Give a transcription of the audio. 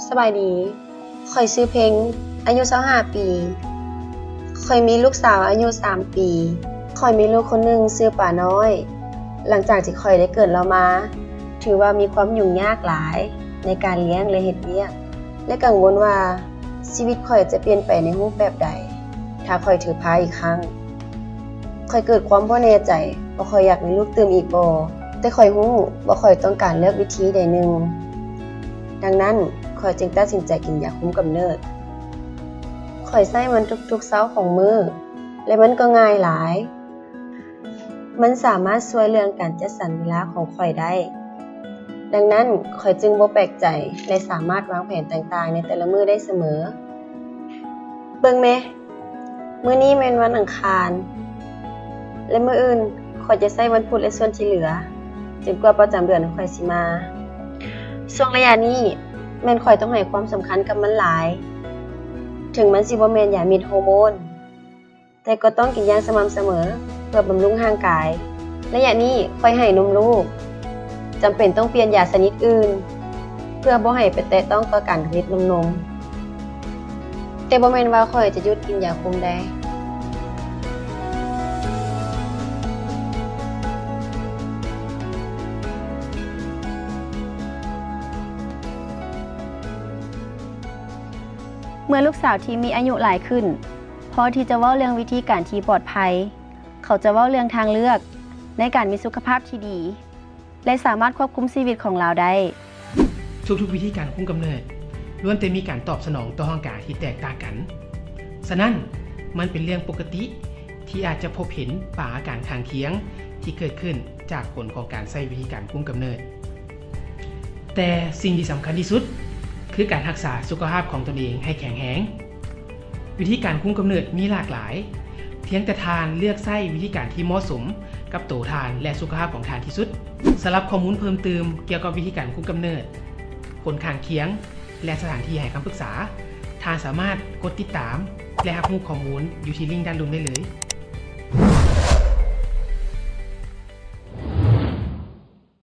ສະບາຍດີ, ຂ້ອຍຊື່ເພັງ, ອາຍຸຊາວຫ້າປີ. ຂ້ອຍມີລູກສາວອາຍຸສາມປີ. ຂ້ອຍມີລູກຄົນໜຶ່ງຊື່ປານ້ອຍ. ຫຼັງຈາກທີ່ຂ້ອຍໄດ້ເກີດລາວມາ, ຖືວ່າມີຄວາມຫຍຸ້ງຍາກຫຼາຍໃນການລ້ຽງ ແລະ ເຮັດວຽກ, ແລະ ກັງວົນວ່າຊີວິດຂ້ອຍຈະປ່ຽນໄປໃນຮູບແບບໃດ ຖ້າຂ້ອຍຖືພາອີກຄັ້ງ. ຂ້ອຍເກີດຄວາມບໍ່ແນ່ໃຈວ່າຂ້ອຍຢາກມີລູກຕື່ມອີກບໍ່, ແຕ່ຂ້ອຍຮູ້ວ່າຂ້ອຍຕ້ອງການເລືອກວິທີໃດໜຶ່ງ. ດັ່ງນັ້ນ, ຂ້ອຍຈຶ່ງຕັດສິນໃຈກິນຢາຄຸມກຳເນີດ. ຂ້ອຍໃຊ້ມັນທຸກໆເຊົ້າຂອງມື້, ແລະ ມັນກໍງ່າຍຫຼາຍ. ມັນສາມາດຊ່ວຍເລື່ອງການຈັດສັນເວລາຂອງຂ້ອຍໄດ້. ດັ່ງນັ້ນ, ຂ້ອຍຈຶ່ງບໍ່ແປກໃຈ ແລະ ສາມາດວາງແຜນຕ່າງໆໃນແຕ່ລະມື້ໄດ້ສະເໝີ. ເບິ່ງແມ, ມື້ນີ້ແມ່ນວັນອັງຄານ ແລະ ມື້ອື່ນຂ້ອຍຈະໃຊ້ວັນພຸດ ແລະ ສ່ວນທີ່ເຫຼືອ ຈົນກວ່າປະຈຳເດືອນຂອງຂ້ອຍຊິມາ. ຊ່ວງໄລຍະນີ້ແມ່ນຂ້ອຍຕ້ອງໃຫ້ຄວາມສຳຄັນກັບມັນຫຼາຍ, ເຖິງມັນຊິບໍ່ແມ່ນຢາເມັດໂຮໂມນ, ແຕ່ກໍຕ້ອງກິນຢ່າງສະໝ່ຳສະເໝີເພື່ອບຳລຸງຮ່າງກາຍ. ໄລຍະນີ້ຂ້ອຍໃຫ້ນົມລູກ, ຈຳເປັນຕ້ອງປ່ຽນຢາຊະນິດອື່ນ ເພື່ອບໍ່ໃຫ້ໄປແຕະຕ້ອງຕໍ່ການຜະລິດນົມນົມ. ແຕ່ບໍ່ແມ່ນວ່າຂ້ອຍຈະຢຸດກິນຢາຄຸມໄດ້. ເມື່ອລູກສາວທີ່ມີອາຍຸຫຼາຍຂຶ້ນ ພໍທີ່ຈະເວົ້າເລື່ອງວິທີການທີ່ປອດໄພ, ເຂົາຈະເວົ້າເລື່ອງທາງເລືອກໃນການມີສຸຂະພາບທີ່ດີ ແລະ ສາມາດຄວບຄຸມຊີວິດຂອງລາວໄດ້. ທຸກໆວິທີການຄຸມກຳເນີດ ລ້ວນແຕ່ມີການຕອບສະໜອງຕໍ່ຮ່າງກາຍທີ່ແຕກຕ່າງກັນ. ສະນັ້ນ, ມັນເປັນເລື່ອງປົກກະຕິທີ່ອາດຈະພົບເຫັນບາງອາການຂ້າງຄຽງທີ່ເກີດຂຶ້ນຈາກຜົນຂອງການໃຊ້ວິທີການຄຸມກຳເນີດ. ແຕ່ສິ່ງທີ່ສຳຄັນທີ່ສຸດ ຄືການຮັກສາສຸຂະພາບຂອງຕົນເອງໃຫ້ແຂງແຮງ. ວິທີການຄຸມກຳເນີດມີຫຼາກຫຼາຍ, ພຽງແຕ່ທ່ານເລືອກໃຊ້ວິທີການທີ່ເໝາະສົມກັບໂຕທ່ານ ແລະ ສຸຂະພາບຂອງທ່ານທີ່ສຸດ. ສຳລັບຂໍ້ມູນເພີ່ມຕື່ມກ່ຽວກັບວິທີການຄຸມກຳເນີດ, ຜົນຂ້າງຄຽງ ແລະ ສະຖານທີ່ໃຫ້ຄຳປຶກສາ, ທ່ານສາມາດກົດຕິດຕາມ ແລະ ຮັບຮູ້ຂໍ້ມູນຢູ່ທີ່ລິ້ງດ້ານລຸ່ມໄດ້ເລີຍ.